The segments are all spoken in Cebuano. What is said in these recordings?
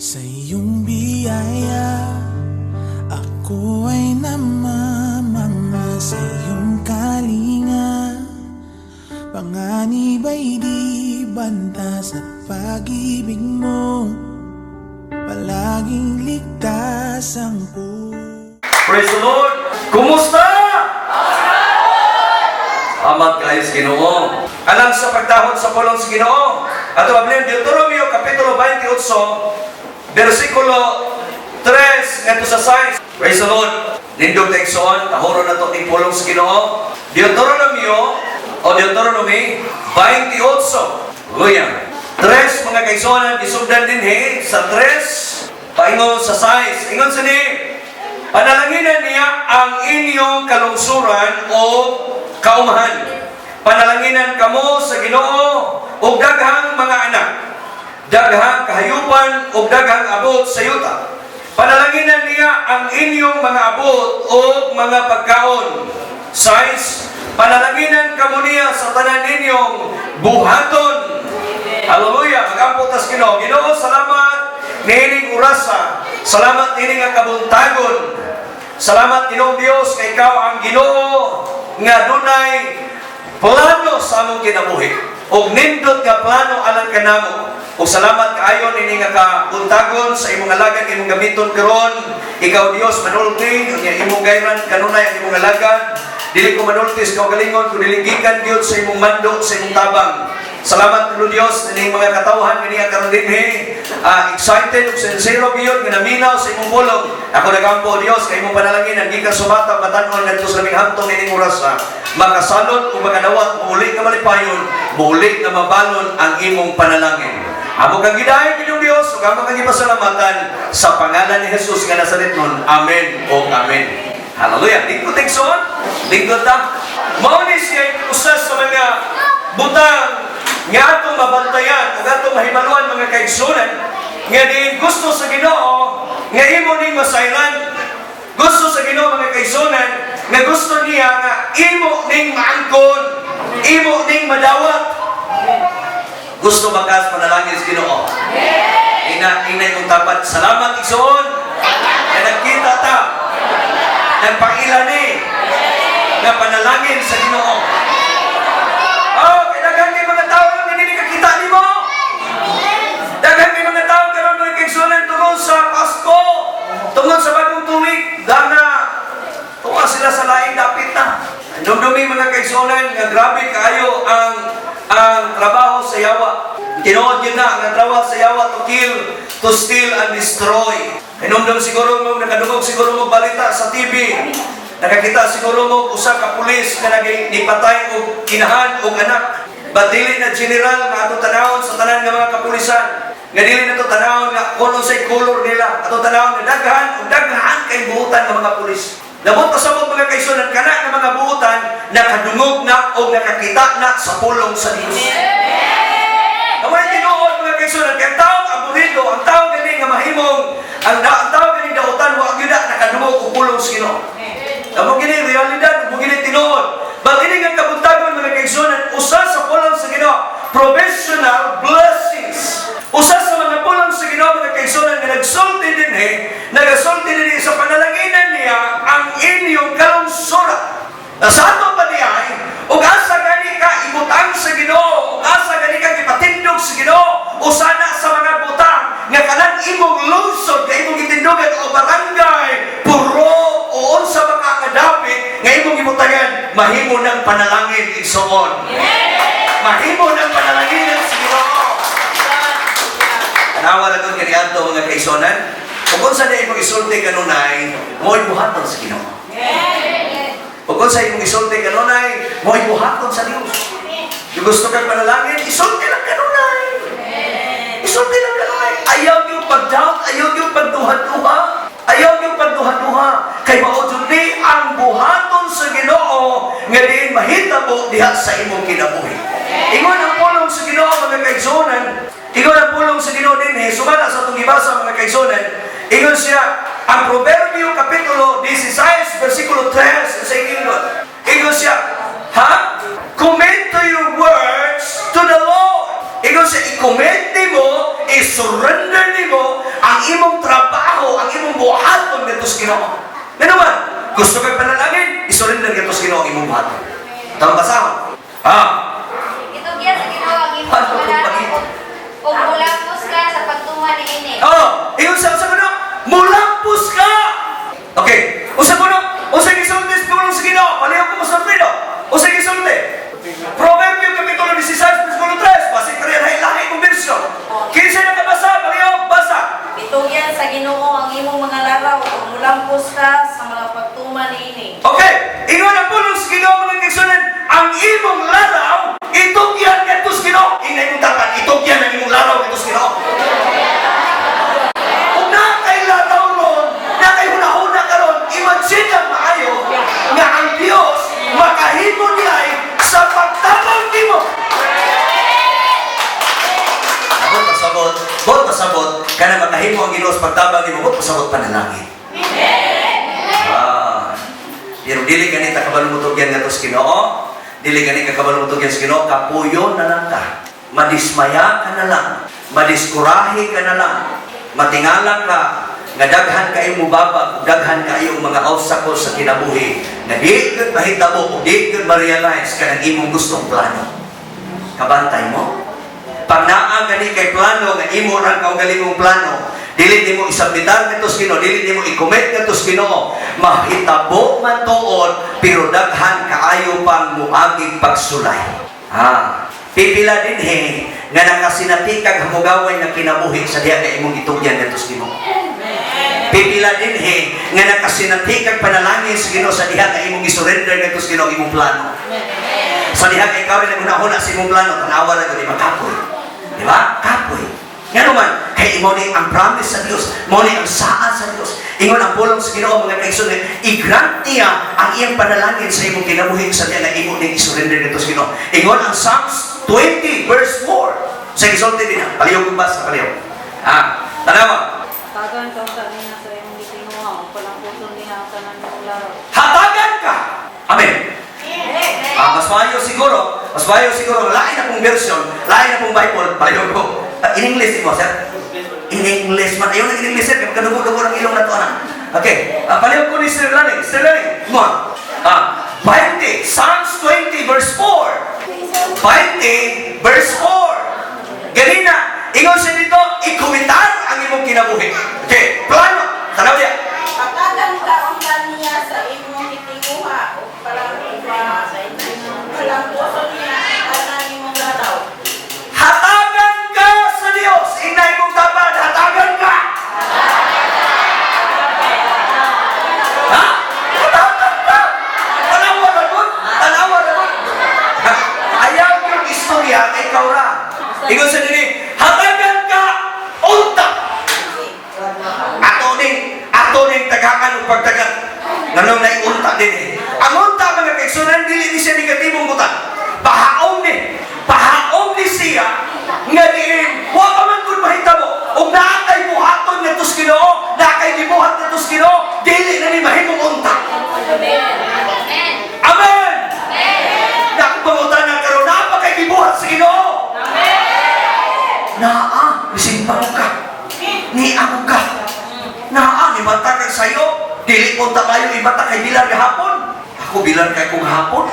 Sa iyong biyaya, ako ay namamangha sa iyong kalinga. Panganib ay di banta sa pag-ibig mo. Palaging ligtas ang puso. Praise the Lord! Kumusta? Salamat kayo sa Ginoo. Alang sa pagtahod sa pulong sa Ginoo. Ato ablihan Deuteronomio kapitulo 28 versikulo 3 ngadto sa 6. Praise the Lord. Nindog ta, igsoon, tahoron nato ning pulong sa Ginoo. Deuteronomio o Deuteronomy 28. Hallelujah. Tres, mga kaigsuonan, gisugdan dinhi sa 3 paingon sa 6. Ingon sa ni, "Panalanginan niya ang inyong kalungsuran o kaumahan. Panalanginan kamo sa Ginoo og daghang mga anak, daghang kahayupan ug daghang abot sa yuta. Panalanginan niya ang inyong mga abot o mga pagkaon." 6. "Panalanginan kamo niya sa tanan ninyong buhaton." Hallelujah. Magampo tas Ginoo. Ginoo, salamat niining orasa. Salamat niining nga kabuntagon. Salamat, Ginoong Dios, kay ikaw ang Ginoo nga dunay plano sa among kinabuhi. Og nindot nga plano alang kanamo. Ug salamat kaayo nini nga kabuntagon sa imong alagad imong gamiton karon. Ikaw, Dios, manulti unya imong gayran kanunay ang imong alagad. Dili ko manulti sa kaugalingon kun dili gikan gyud sa imong mando, sa imong tabang. Salamat, Ginoong Dios, nining mga katawhan nga karon dinhi excited ug sincero gyud nga naminaw sa imong pulong. Ako nagampo, Dios, kay imong panalangin gikan sa bata batan-on ngadto sa labing hamtong nining orasa. Makasalot ug makadawat, muuli nga malipayon, muuli nga mabalon ang imong panalangin. Amo kang gidayon, Ginoong Dios, ug amo kang gipasalamatan sa pangalan ni Jesus nga Nazaretnon. Amen o amen. Hallelujah. Lingkod, igsoon. Lingkod ta. Mao ni siya usa sa mga butang nga atong mabantayan ug atong mahibaluan, mga kaigsunan, nga diin gusto sa Ginoo nga imo ning masayran. Gusto sa Ginoo, mga kaigsunan, nga gusto niya nga imo ning maangkon, imo ning madawat. Gusto makas panalangin sa Ginoo? Ina ina imong tapat. "Salamat, igsoon. Nga nagkita ta. Nagpaila ni nga panalangin sa Ginoo." Oh, kay daghan kay mga tao nga dili kakita nimo. Daghan kay mga tao karon, mga kaigsuonan, tungod sa Pasko, tungod sa Bagong Tuig, dana tuwa sila sa laing dapit na. Dumdumi, mga kaigsuonan, nga grabe kaayo ang trabaho sa yawa. Tinuod yun na ang trabaho sa yawa, to kill, to steal, and destroy. Hinumdum siguro mo, nakadungog siguro mo balita sa TV. Nakakita siguro mo usa ka pulis nga naging nipatay og inahan og anak. But dili na general nga ato tanawon sa tanan nga mga kapulisan. Nga dili na to tanawon nga kung unsay color nila. Ato tanawon nga daghan og daghan kay buutan nga mga pulis. Labot pa samot, mga kaigsuonan, kana nga mga buutan nakadungog na o nakakita na sa pulong sa Dios. Kamay tinuod, mga kaigsuonan, kay ang taong aburido, ang tao gani nga mahimong, ang tao gani dautan, wa gyud na nakadungog og pulong sa Ginoo. Amo gini realidad, amo gini tinuod. But ini nga kabuntagon, mga kaigsuonan, usa sa pulong sa Ginoo, provisional blessings. Usa sa mga pulong sa Ginoo, mga kaigsuonan, nga nagsulti dinhi, nagasulti dinhi sa panalanginan niya ang inyong kalungsuran. Na sa ato pa niya, ug asa gani ka ibutang sa Ginoo, ug asa gani ka gipatindog sa Ginoo, usa na sa mga butang nga kanang imong lungsod nga imong gitindugan o barangay, puro o unsa ba ka nga dapit nga imong gibutangan, mahimo ng panalangin, igsoon. Mahimo ng panalangin sa Ginoo. Tanawa na doon kaniadto, mga kaigsuonan. Kung unsa na imong isulti kanunay, mo'y buhaton sa Ginoo. Kung unsa imong isulti kanunay, mo'y buhaton sa Dios. Kung gusto kang panalangin, isulti lang kanunay. Isulti lang kanunay. Ayaw yung pag-doubt, ayaw yung pagduha-duha. Ayaw yung pagduha-duha. Kay mao jud ni ang buhaton sa Ginoo nga diin mahitabo diha sa imong kinabuhi. Ingon ang pulong sa Ginoo, mga kaigsuonan, ingon ang pulong sa Ginoo dinhi, sumala sa atong gibasa, mga kaigsuonan, ingon siya, ang Proverbio kapitulo 16 versikulo 3 sa ingon. Ingon siya, ha? "Commit to your words to the Lord." Ingon siya, i-commit mo, isulti mo ang imong mga I-surrender nimo ang imong trabaho, ang imong buhaton ngadto sa Ginoo. Ngano man, gusto kag panalangin, i-surrender ngadto sa Ginoo ang imong buhaton. Tama basahon. Ah, Itugyan sa Ginoo ang imong Paano kung mga laraw pag- ug mulampos ka sa pagtuman niini. Oh, ingon sa kuno, mulampos ka. Okay, usa kuno, usa gisulti sa pulong sa Ginoo, palihog ko mosulti no. Usa gisulti. Proverbio kapitulo 16 versikulo 3, basi parehay lahi kong bersyon. Kinsa nakabasa, palihog basa. Itugyan sa Ginoo ang imong mga laraw ug mulampos ka sa mga pagtuman niini. Okay, ingon ang pulong sa Ginoo, mga kaigsuonan, ang imong laraw itugyan ngadto sa Ginoo. Ingna imong tapat, itugyan ang imong laraw ngadto sa Ginoo. Kung naa kay laraw ron, naa kay hunahuna karon, imagine lang maayo nga ang Dios makahimo niya sa pagtabang nimo. Abot pasabot, bot pasabot, kana makahimo ang Ginoo sa pagtabang nimo, bot pasabot panalangin. Ah, pero dili gani ta kabalo motugyan ngadto sa Ginoo, dili gani ka kabalo motugyan sa Ginoo, kapuyon na lang ka. Madismaya ka na lang, madiskurahe ka na lang, matingala ka, nga daghan kayo mubaba, ug daghan kayo mga obstacles sa kinabuhi, nga di gyud mahitabo ug di gyud ma-realize kanang imong gustong plano. Kabantay mo? Pag naa gani kay plano nga imo ra kaugalingong plano, dili nimo isabmitar ngadto sa Ginoo, dili nimo i-commit ngadto sa Ginoo, mahitabo man tuod pero daghan kaayo pang muagig pagsulay. Ha, pipila dinhi nga nakasinati kag hamugaway nga kinabuhi sa diha nga imong gitugyan ngadto sa Ginoo. Pipila dinhi nga nakasinati kag panalangin sa Ginoo sa diha nga imong gisurrender ngadto sa Ginoo ang imong plano. Sa diha nga ikaw rin naghunahuna sa imong plano, tanawa lang di ba kapoy? Di ba? Kapoy. Nga naman, kay imo ni ang promise sa Dios, mo ni ang saad sa Dios. Ingon ang pulong sa Ginoo, mga kaigsoon, i-grant niya ang iyang panalangin sa imong kinabuhi sa diha nga imo ning i-surrender ngadto sa Ginoo. Ingon ang Psalms 20 verse 4. Sa gisulti din, palihog kong basa, palihog. Ah, tanawa. Hatagan ka unta niya sa imong gitinguha ug palampuson niya ang tanan imong laraw. Hatagan ka. Amen. Ah, mas maayo siguro, lain na pong version, lain na pong Bible, palihog ko. Ah, in English mo, sir? In English man. Ayaw na in English, sir. Kaya magkadugo-dugo ng ilong na to, anak. Okay. Ah, palihog ko ni Sir Laning. Sir Laning, mo. Ah, 20, Psalms 20, verse 4. 20, verse 4. Ganina, ingon siya dito, ikumitar ang imong kinabuhi. Okay, plano. Tanaw niya. Hatagan ka unta niya sa imong gitinguha ug palampuson niya ang tanan imong laraw. Hatagan ka sa Dios. Ingna imong tapad, hatagan ka. Ha? Hatagan ka. Tanawa na gud. Tanawa na gud. Ha? Ayaw yung istorya kay ikaw ra. Ingon sa dini, hatagan ka unta. Ato ning tagakan ug pagtagat. Nganong nay unta din eh. Ang unta, mga kaigsuonan, dili ni siya negatibong butang. Pahaom ni. Pahaom ni siya nga diin wa pa man kun mahitabo ug naa kay buhaton ngadto sa Ginoo, naa kay gibuhat ngadto sa Ginoo, dili na ni mahimong unta. Amen. Amen. Naa pangutana karon, naa pa kay gibuhat sa Ginoo? Naa, misimba mo ka. Niamo ka. Naa, ni mata kag sayo. Dili ko ta kayo imata kay bilar gahapon. Ako bilar kay kong hapon.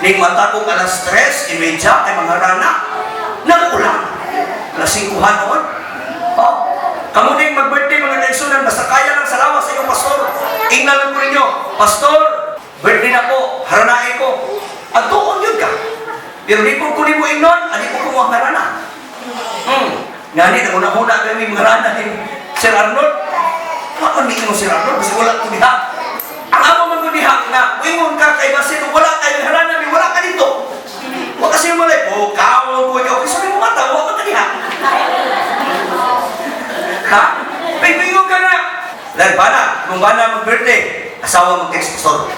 Ning mata kong alas 3:30 kay mga rana. Nang-ulan. Alas 5 noon. Oh, kamo ning mag-birthday, mga kaigsuonan, basta kaya lang sa lawas sa inyong pastor. Ingnan lang ko ninyo, "Pastor, birthday na ko, haranae ko." At tuon yun ka. Pero di po ko nimo ingnon, ani ko kumuha harana. Ngani, nanguna-huna kami mga rana ni Sir Arnold. Wa man miingon Sir Arnold, basta wala ko diha. Ang amo man ko diha nga, muingon ka kay basin wala kay harana mi, wala ka dito. Wa kasi malay po, kaon ko ikaw kasi mo mata, wa ka diha. Ha? May muingon ka na. Dahil bana, kung bana mag-birthday, asawa mag-text, "Pastor,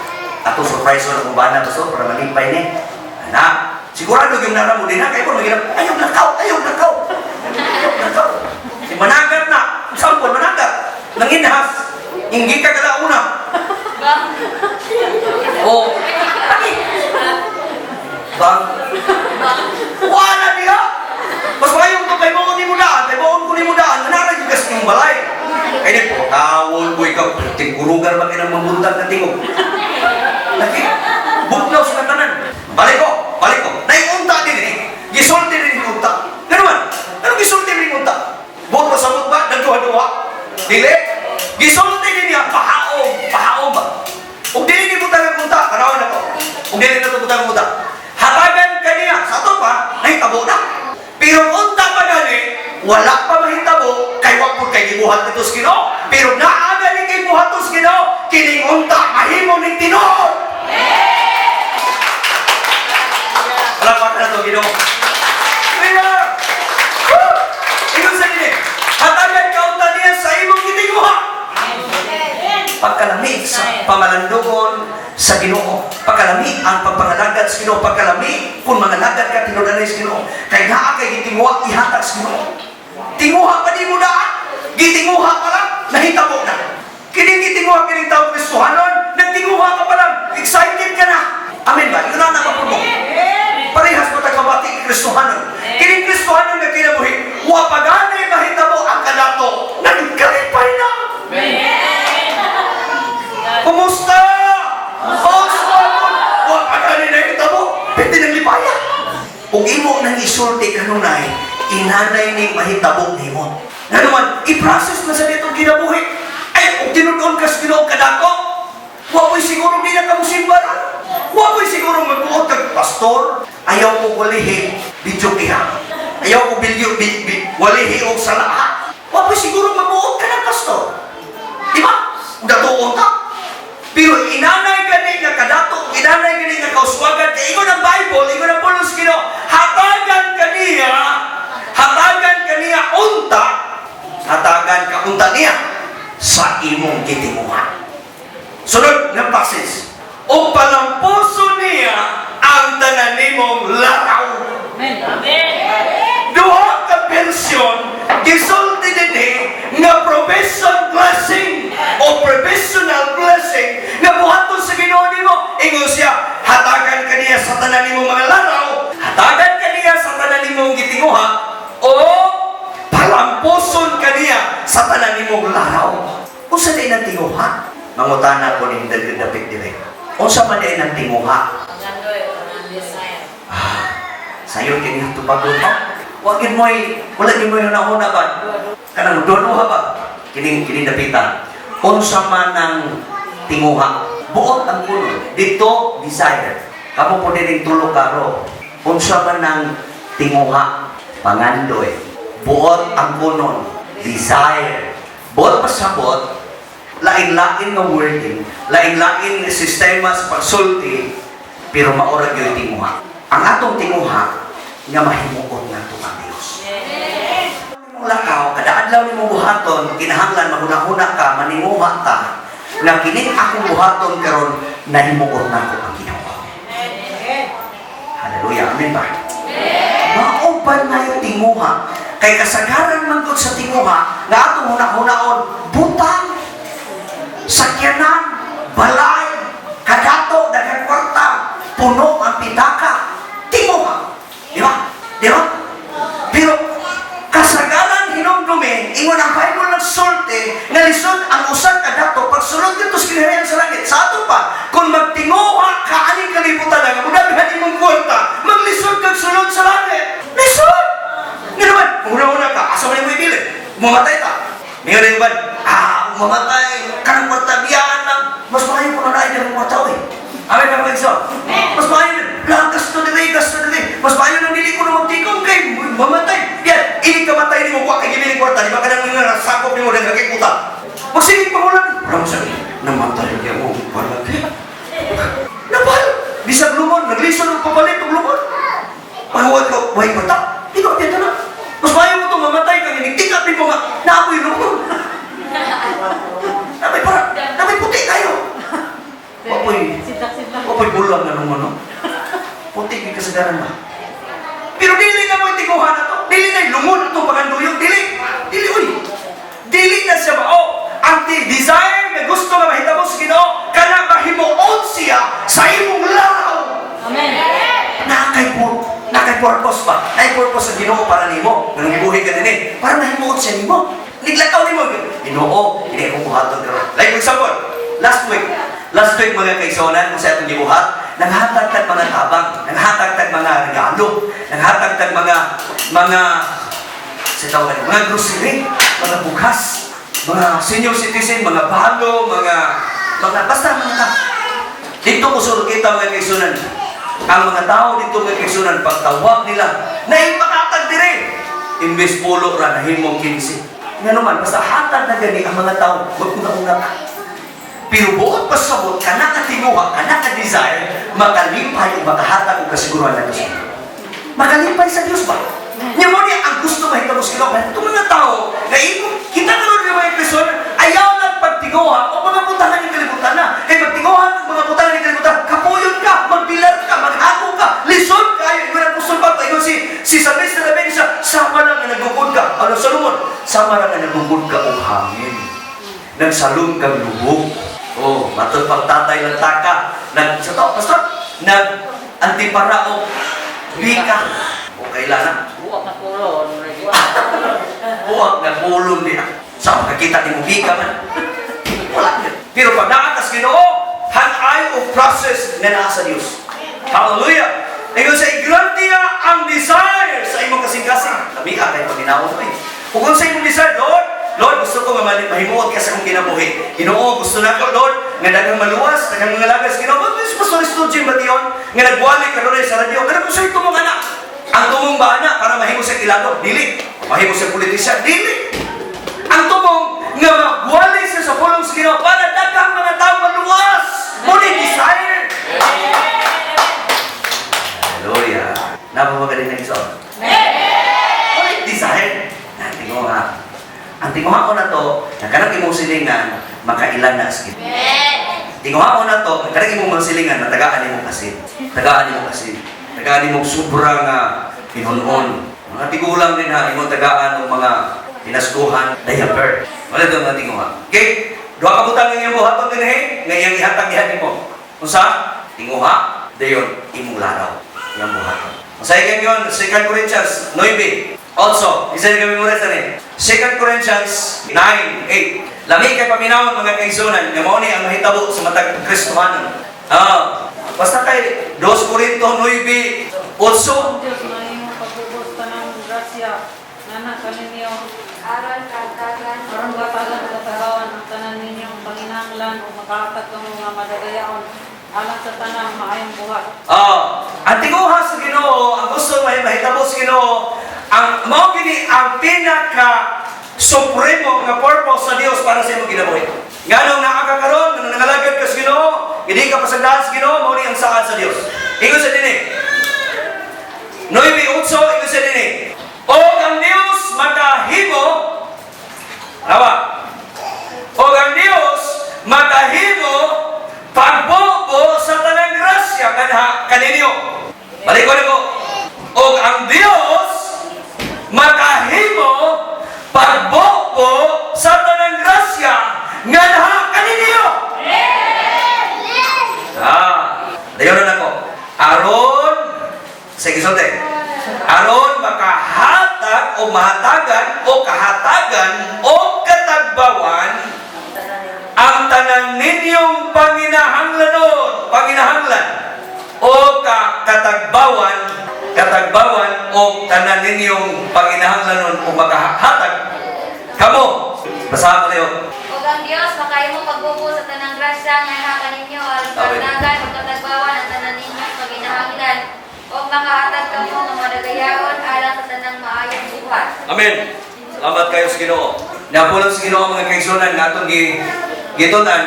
ato surprise ko na kung bana, pastor, para malipay ni." Anak, sigurado yung nara mo din ha, kaya mo magiging, ayaw lakaw, ayaw lakaw. Ayaw lakaw. Si managat na, example, managat. Nanginhas, hindi ka kalauna. O, ani? Bang, wala niya. Mas mayong to, kay mo ni mo daan, kay mo ko ni. balay. Kaya di po, tawon ko ikaw, tingkurugan ba kinang mabuntag na tingog? Lagi, bugnaw sa tanan. Balik ko, balik ko. Naiunta din eh. Gisulti din yung unta. Ganun man, anong gisulti din yung unta? Buot pasabot ba? Nagduha-duha? Dili? Gisulti din niya, pahaom, pahaom ba? Ug dili ni butang ang unta, tanawan na to. Ug dili na to butang ang unta. Hatagan kaniya, sa ato pa, nahitabo na. Pero unta pa gani, wala pa mahitabo, kay wa pud kay gibuhat nito sa Ginoo. Pero naa gani kay buhat sa Ginoo, kining unta mahimo ning tinuod. Palakpakan na to, Ginoo. Winner! Woo! Ingon sa dini, hatagan ka unta niya sa imong gitinguha. Pagkalami sa pamalandugon sa Ginoo. Pagkalami ang pagpangalagad sa Ginoo. Pagkalami kung mangalagad ka tinud-anay sa Ginoo. Kay naa kay gitinguha ihatag sa Ginoo. Tinguha pa di mo daan. Gitinguha pa lang, nahitabo na. Kining gitinguha kining tao Kristohanon, nagtinguha ka pa lang, excited ka na. Amen ba? Ikaw na na mo. Parehas mo tagkabati kay Kristohanon. Kining Kristohanon nga kinabuhi, wa pa gani mahitabo ang kadato. Nagkalipay na. Kumusta? Kumusta? Wa pa gani nahitabo. Pwede nang lipaya. Kung imo nang isulti kanunay, inanay ning mahitabo nimo. Nga naman, i-process na sa ditong kinabuhi. Ay, kung tinud-on ka sa Ginoo kadako, wa mo'y siguro di na ka mosimba ron. Wa mo'y siguro magbuot kag pastor. Ayaw ko walihi, video kiha. Ayaw ko bilyo, bi, bi, walihi og salaha. Wa mo'y siguro magbuot ka ng pastor. Di ba? Datuon ka. Pero inanay gani nga kadato, inanay gani nga kauswagan, kay ingon ang Bible, ingon ang Pulong sa Ginoo, hatagan kaniya unta, hatagan ka unta niya sa imong gitinguha. Sunod nga passage. O palampuso niya ang tanan nimong laraw. Amen. Duha ka version gisulti dinhi nga provision blessing o provisional blessing nga buhaton sa Ginoo nimo. Ingon siya, hatagan kaniya sa tanan nimong mga laraw, hatagan kaniya sa tanan nimong gitinguha o palampuson kaniya sa tanan nimong laraw. Unsa diay nang tinguha? Mangutana ko ning dapit dire. Unsa man diay nang tinguha? Pangandoy, ang desire. Ah, sayon kini tubagon pa. Wa gid mo'y wala gid mo'y hunahuna ba? Kanang duha ba? Kining kining dapita. Unsa man ang tinguha? Buot ang kuno. Dito desire. Kamo po din tulo karo. Unsa man ang tinguha? Pangandoy. Buot ang kunon. Desire. Buot pasabot, lain-lain nga wording, lain-lain nga sistema sa pagsulti, pero maura gyud tinguha. Ang atong tinguha nga mahimuot nato ang Dios. Imong lakaw, kada adlaw nimo buhaton, kinahanglan mahuna-huna ka, maninguha ka, nga kining akong buhaton karon nahimuot nako ang Ginoo. Hallelujah. Amen ba? Mao na yung tinguha. Kay kasagaran man gud sa tinguha nga atong huna-hunaon, butang, sakyanan, balay, kadato, daghang kwarta, puno ang pitaka, tinguha. Di ba? Di ba? Pero kasagaran hinumdumi, ingon ang Bible nagsulti, nga lisod ang usa ka dato pagsulod dito sa kinaharian sa langit. Sa ato pa, kung magtinguha ka aning kalibutan nga mudaghan imong kwarta, maglisod kag sulod sa langit. Lisod! Nga naman, una-una ka, asa man imo ibili? Mamatay ta. Ngayon na ba? Ah, mamatay, kanang kwarta biyaan lang. Mas maayo kung naay ng kwarta oy. Amen ba mga igsoon? Mas maayo, lang gasto dili, gasto dili. Mas maayo nang dili ko na magtikom kay mamatay. Yan, ini kamatay nimo wa kay gibili kwarta, di ba kanang mga sakop nimo daghan kay kuta. Masigig pa ulan. Wala mo sabi, namatay niya mo, palagi. Napal! Bisag lumon, naglisod og papalit og lumon. Pahuwat ko, way kwarta. Di ko kaya na. Mas maayo mo itong mamatay kang inigtikap ni mo nga, naapoy lumon. Namay para, namay puti kayo. Wapoy, Sidlak-sidlak. wapoy bulang na nung ano. Puti kay kasagaran ba? Pero dili na mo itiguhan na to. Dili na lungon itong panganduyong. Dili. Dili, uy. Dili na siya mao. Ang desire na gusto nga mahitabo sa Ginoo, kana mahimuon siya sa imong laraw. Amen. Nakay purpose ba? Nakay purpose sa Ginoo para nimo. Nang gibuhi ka dinhi, para mahimuot siya nimo. Niglakaw nimo. Ginoo, hindi akong buhaton karon. Like for example, last week mga kaigsuonan, kung sa atong gibuhat, naghatag tag mga tabang, naghatag tag mga regalo, naghatag tag mga sa tawag ano, mga grocery, mga bugas, mga senior citizen, mga balo, mga basta mga tao. Dito ko sur kita mga kaigsuonan, ang mga tao dito mga kaigsuonan, pagtawag nila, naipakatag dire. Imbes 10 ra nahimong 15. Nga naman, basta hatag na gani ang mga tao, maguna-una ka. Pero buot pasabot, kana ka tinguha, kana ka desire, makalipay o makahatag og kasiguruhan na Diyos. Makalipay sa Diyos ba? Nya mo niya ang gusto mahitabo sa Ginoo. Itong mga tao, na kita karon ng mga Kristo, ayaw lang pagtinguha o mga butangan ng kalibutan na. Kay pagtinguha ng mga butangan ng kalibutan, kapuyon ka, magbilar ka, maghako ka, lisod ka. Ayon, ingon ang Apostol Pablo, ingon si San Luis de la Vega, sama lang nga nagugod ka. Ano Solomon? Sama lang nga nagugod ka og hangin. Nagsalong kang lubog. Oh, matod pang tatay lang taka. Nag, sa to, pastor, nag antipara o bika. Okay lang na. Buwak na kulon. Buwak na kulon niya. Sa makakita ni mo bika man. Wala niya. Pero pag naatas Ginoo, han-ay o process na naa sa Dios. Hallelujah! Ingon sa i-grant niya ang desire sa imong kasing-kasing. Lami ka kay paminawon mo eh. Kung sa imong desire, Lord, Lord, gusto ko nga mahimuot ka sa akong kinabuhi. Ginoo, gusto na ko, Lord, nga daghang maluwas, daghang mga lagas. Ginoo, ba't mas Pastor Studio ba diyon? Nga nagwali ka ron sa radyo. Ano kung sa tumong anak? Ang tumong ba anak para mahimo sa kilado? Dili. Mahimo sa politisya? Dili. Ang tumong nga magwali siya sa pulong sa Ginoo para daghang mga tao maluwas. Muni desire. Hallelujah. Napamagaling na iso. Muni desire. Ang tinguha. Ang tinguha ko na to, na kanang imong silingan, makailan na sa Ginoo. Tinguha ko na to, na kanang imong mga silingan, matagaan imong asin. Tagaan imong asin. Tagaan imong sobra nga pinunon. Mga tigulang din ha, imong tagaan og mga tinaskuhan, diaper. Wala ito mga tinguha. Okay? Duha ka butang nga iyong buhaton din eh, nga iyang ihatag diha nimo. Unsa? Tinguha, dayon imong laraw. Iyang buhaton. Masaya kayo yun, 2 Corinthians 9. Also, isa rin kami muna sa rin. 2 Corinthians 9, 8. Lami kay paminawon mga kaigsuonan, nga mao ni ang mahitabo sa matag Kristohanon. Ah, basta kay 2 Corinto 9, 8. Ang Diyos na imong pagbubos tanang grasya nana kaninyo Aron katagan. aron gatagan sa katagawan ang tanan ninyong panginahanglan ug makahatag kamo nga madagayaon alang sa tanang maayong buhat. Ah, ang tinguha sa Ginoo, ang gusto may mahitabo sa Ginoo, ang mao gini ang pinaka supremo nga purpose sa Dios para sa imong kinabuhi. Nganong naa ka karon, nganong nangalagad ka sa Ginoo, hindi ka pasagdahan sa Ginoo, mao ni ang saad sa Dios. Ingon sa dinhi. 9:8 ingon sa dinhi. Og ang Dios makahimo. Tawa. Og ang Dios makahimo pagbubo sa tanang grasya kanha kaninyo. Balik ko nako. Og ang Dios makahimo pagbubo sa tanang grasya nganha kaninyo. Ah, dayon na nako. Aron sige sote. Aron makahatag o mahatagan o kahatagan o katagbawan ang tanan ninyong panginahanglanon, panginahanglan o katagbawan o tanan ninyong panginahanglanon o makahatag kamo. Basahan ko tayo. Ug ang Dios makahimo pagbubo sa tanang grasya nga kaninyo aron Amen. katagan ug katagbawan ang tanan ninyong panginahanglan ug makahatag kamo nga madagayaon alang sa tanang maayong buhat. Amen. Salamat kayo sa Ginoo. Napulong sa Ginoo mga kaigsuonan nga atong gitunan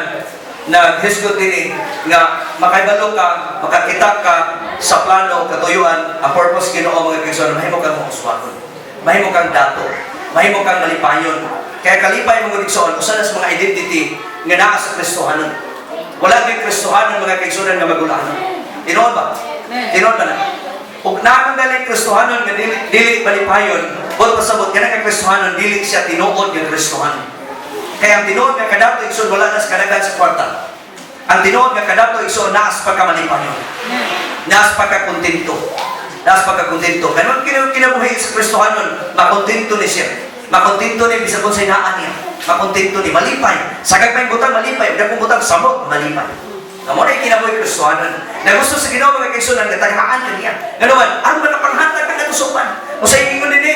na hisgot dinhi nga makaibalo ka, makakita ka sa plano katuyuan, ang purpose Ginoo mga kaigsuonan, mahimo kang mauswagon. Mahimo kang dato, mahimo kang malipayon. Kaya kalipay mga igsoon, usa na sa mga identity nga naa sa Kristohanon. Wala gyud Kristohanon mga kaigsuonan nga magulanon. Tinuod ba? Tinuod ba na? Ug naa kang Kristohanon nga dili malipayon, buot pasabot kana ka Kristohanon dili siya tinuod nga Kristohanon. Kaya ang tinuod nga kadato igsoon wala na sa kadaghan sa kwarta. Ang tinuod nga kadato igsoon naa sa pagkamalipayon. Naa sa pagkakontento. Naa sa pagkakontento. Kanon kinabuhi sa Kristohanon, makontento ni siya. Makontento ni bisag unsay naa niya. Makontento ni, malipay. Sa gagmayng butang, malipay, ug dakong butang, samot, malipay. Amo na kinabuhi Kristohanon. Na gusto sa Ginoo, mga kaigsuonan, nga taghaan ka niya. Ngano man, aron makapanghatag ka ngadto sa uban. Unsay ingon dinhi?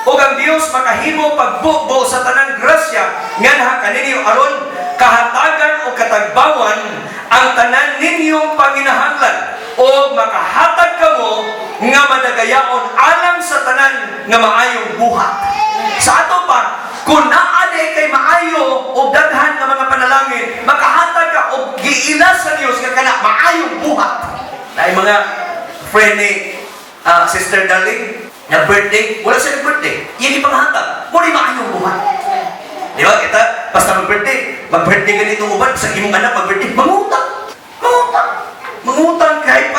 O ang Dios makahimo pagbubo sa tanang grasya nganha kaninyo aron kahatagan o katagbawan ang tanan ninyong panginahanglan o makahatag kamo nga madagayaon alang sa tanan nga maayong buhat. Sa ato pa, kung naa diay kay maayo o daghan nga mga panalangin, makahatag ka og giila sa Dios nga kana maayong buhat. Naay mga friend ni Sister Darling na birthday, wala siya birthday. Iya gipanghatag. Mo ni maayong buhat. Di ba? Kita, basta mag-birthday, mag-birthday ganito uban, sa imong anak mag-birthday, mangutang. Mangutang. Mangutang kahit